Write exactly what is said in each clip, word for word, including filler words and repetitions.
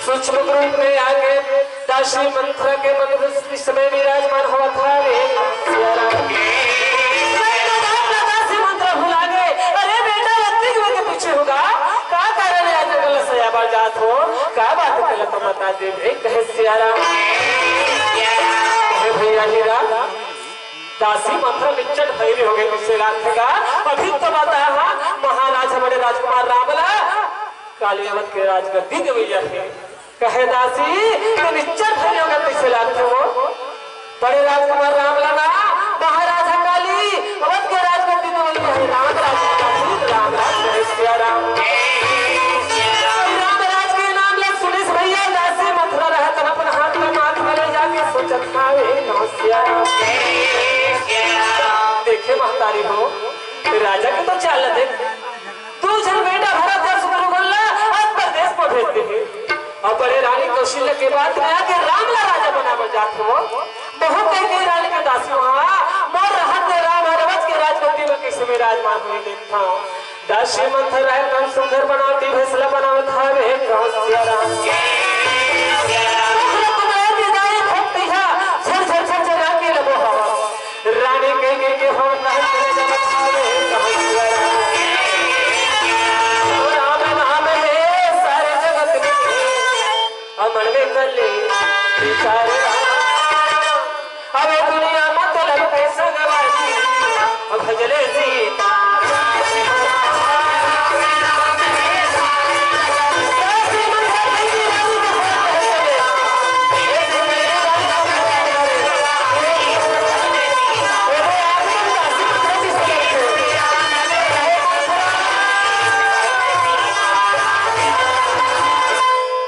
सूक्ष्म रूप में आके दासी मंथरा के मंदिर इस समय विराजमान होवत हवे। सिया राम। मैं तो बाप ला दासी मंथरा भुला गे। अरे बेटा, रत्ती के पीछे होगा। का कारण हे आज कल सया बार जात हो? का बात हे, तो बता दे बे, कहे सिया राम। हे भैया हीरा, दासी मंथरा निच्चट भैरी हो गे, तुझसे रात का। अभी तो बता, हाँ, महाराज हमरे राजकुमार राम ला काली अवध के राजगद्दी देवइया हे। कहे दासी, तो निच्चट भैरी हो गे, तुझसे रात वो। बड़े राजकुमार राम ला ना, महाराजा काली अवध के राजगद्दी देवइया हे। राम राज की दासी, राम राज कहे सिया राम। राम राज के नाम ला सुनिस भैया, दासी मंथरा रहत अपन हाथ में माथ में ले जाके सोचत हवे, नमः सिया राम। देखे महतारी हो, राजा के तो चाल देख, दू झन बेटा भरत अउ शत्रुघ्न ला आज परदेस में भेज दे हे। अब बड़े रानी कौशल्या के बात में आके राम ला राजा बनावे जात हो। बहुत कह के रानी के दासी हो, मोर रहत ले राम हर अवध के राजगद्दी में कइसे विराजमान होही देखथंव। दासी मंथरा हे तन सुंदर बनावटी भेस ला बनावत हवे, कहे सिया राम। झर झर झर झर आके लगो हवा। रानी कहि कहि के हम नहर चले जावत हवे, कहे सिया राम। राम नाम हे सारे जगत में, अमर में कर ले विचार राम। अबे दुनिया मतलब के संगवारी, भजले सीता।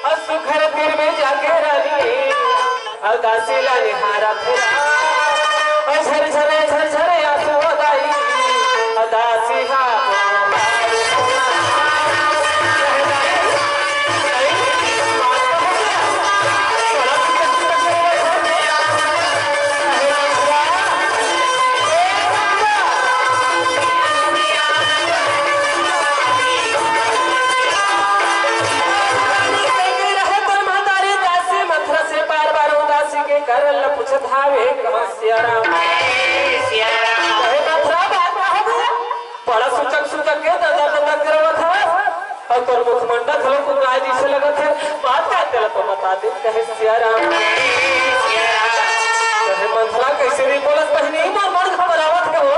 अउ सुघर तीर में जाके रानी, अउ दासी ला निहारत हे राम। अउ झर झरे झर झरे आंसू हो दाई, अउ दासी हा रहे तोर महतारी दासी मंथरा से बार बार ओ दासी के कारण ल पूछत हावे, कहे सिया राम। कहे मंथरा बात का हो गया? बड़ा सुचक सुचक के ददा ददा करवत हवस। अउ तोर मुखमंडा घलो कुकराए जइसे लगत हे। बात का तेला तो बता दे, कहे सिया राम। कहे मंथरा कइसे नइ बोलत बहिनी, मोर मन घबरावत हे हो।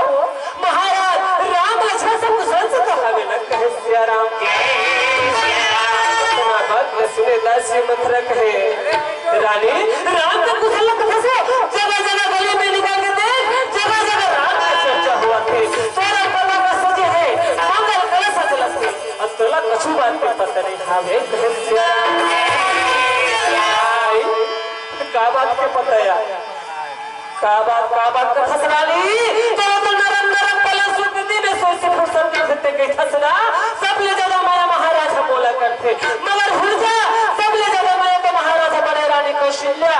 महाराज राम लक्ष्मण सब कुशल से तो हवे न, कहे सिया राम। इतना बात में सुने दासी मंथरा कहे, रानी, राम के कुशल कइसे? जगह जगह गली में निकल के देख, जगह जगह राम के चर्चा होवत हे। तोला पता का सजे हे, मंगल कलश चलत हे। अउ तोला कछु बात के पता नइ हावे, कहे सिया राम। आई, का बात के पता यार? का बात, का बात कथस रानी? तोला तो नरम नरम पलंग सुत दिन सोच से फुर्सत नइ देथे कहिथस ना। सबले जादा मया महाराज ह मोला करथे। मगर हुरजा, सबले जादा मया तो महाराज ह बड़े रानी कौशल्या।